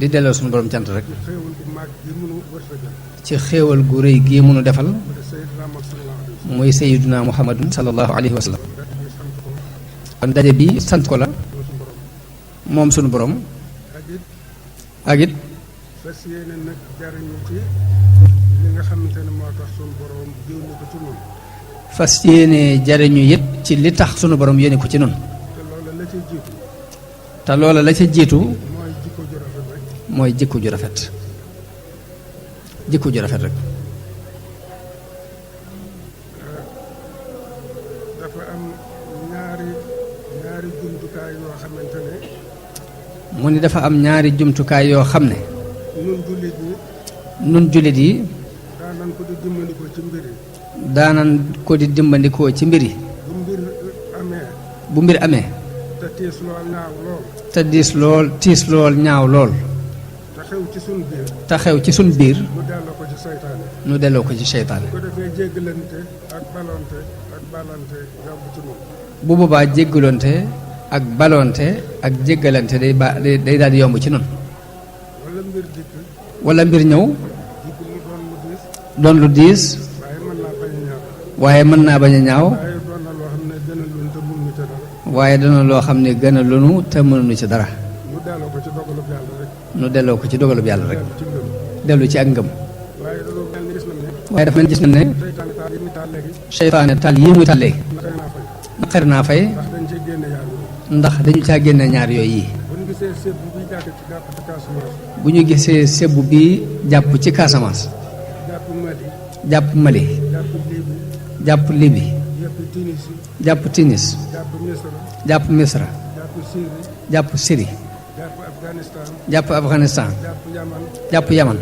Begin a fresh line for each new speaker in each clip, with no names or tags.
di delloo suñu borom cant rek ci xéewal gu rëy gii mënu defal muy sayyiduna muhammadun sallallahu alayhi wa sallam. kon daje bi sant ko la moom suñu borom ak it
fas yéene nag jariñu ci li nga xamante ne moo tax suñu borom yónni ko ci noonu.
fas yéene jariñu it ci li tax sunu borom yónni ko ci noonu. te loola la ca jiitu mooy jikko ju rafet jikko ju rafet rek.
dafa am ñaari jumtukaay yoo xamante ne.
mu ni dafa am ñaari jumtukaay yoo xam ne. nun jullit yi.
daanan ko di dimbandikoo ci mbir yi.
daanan ko di dimbandikoo ci mbir yi. bu mbir amee.
te tiis lool ñaaw lool.
te diis lool tiis lool ñaaw lool.
te xew ci sun biir.
te xew ci sun biir.
nu delloo ko ci seytaane.
nu delloo ko ci seytaane.
bu ko defee jéggalante ak balonte ak balante yomb ci moom.
bu boobaa jéggalante ak balonte ak jéggalante day daal di yomb ci noonu.
wala mbir dikk.
wala mbir ñëw.
dikk mu doon lu diis.
doon lu diis.
waaye mën naa bañ a ñaaw.
waaye waaye dana loo xam ne gën a lunu te mënuñu ci dara.
nu delloo ko ci dogalub yàlla rek.
nu delloo ko ci dogalub yàlla rek. dellu ci ak ngëm. waaye dafa mel gis na ne. seytaane taal yi muy taal léegi. naqari naa fay. ndax dañu caa génne ñaar yooyu yi. bu ñu gisee sebbu bi jàpp ci Casamance. jàpp Mali. jàpp Libi. jàpp Tunis. jàpp Misra. jàpp Syrie. jàpp Afghanistan. jàpp Yaman.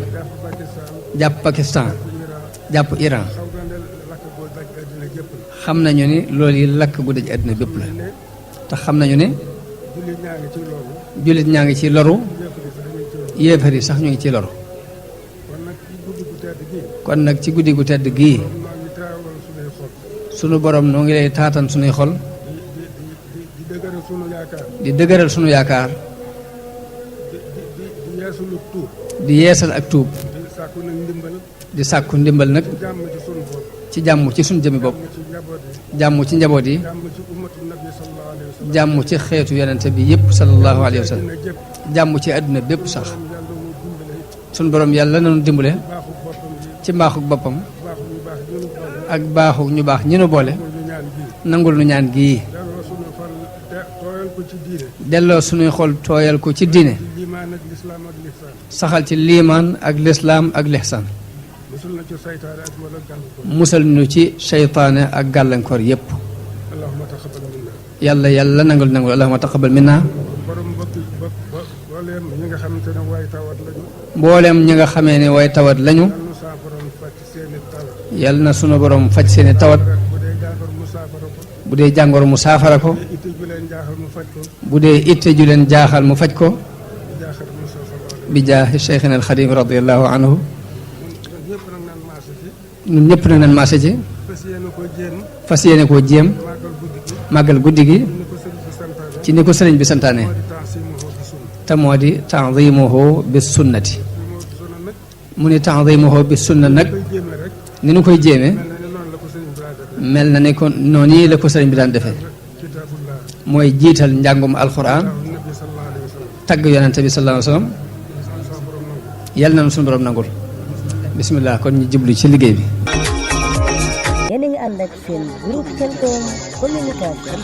jàpp Pakistan. jàpp Iran. xam nañu ni loolu yi lakk gu daj àddina bépp la. te xam nañu ne. jullit ñaa ngi ci loru. yéefar yi sax ñu ngi ci loru. kon nag ci guddi gu tedd gii. sunu borom noo ngi lay taatan sunuy xol. di dëgëral sunu yaakaar. di yeesal ak tuub. di sàkku ndimbal nag. ci jàmm ci sunu jëmi bopp. jàmm ci njaboot yi. jàmm ci xeetu yonente bi yépp sallallahu alayhi wa sallam. jàmm ci àdduna bépp sax. sunu borom yàlla nanu dimbale. ci mbaaxuk boppam. ak baaxu ñu baax ñi nu boole. nangul nu ñaan gii. delloo sunuy xol tooyal ko ci diine. saxal ci liimaan ak lislaam ak lihsaan. musal nu ci seytaane ak gàllankoor yépp. yàlla nangul allahumma taqabbal minna. mbooleem ñi nga xamee ne way tawat lañu. yàlla na sunu borom faj seeni tawat. bu dee jàngoro mu saafara ko. bu dee itte ju leen jaaxal mu faj ko. bi jaahi Cheikhina al Xadim radiyallahu anhu. ñun ñëpp nag nan maase ci. fas yéene koo jéem. màggal guddi gi. ci ni ko sëriñ bi santaane. te moo di ta'zimuhu bis sunnati. mu ni ta'zimuhu bis sunna nag. ni nu koy jéeme. mel na ne ko noonu la ko sëriñ bi daan defee. mooy jiital njàngum alxuraan. tagg yonente bi sallallahu alayhi wa sallam. yàlla na suñu borom nangul. bismillah kon ñu jublu ci liggéey bi.
yéen a ngi ànd ak seen groupe Khelcom communication.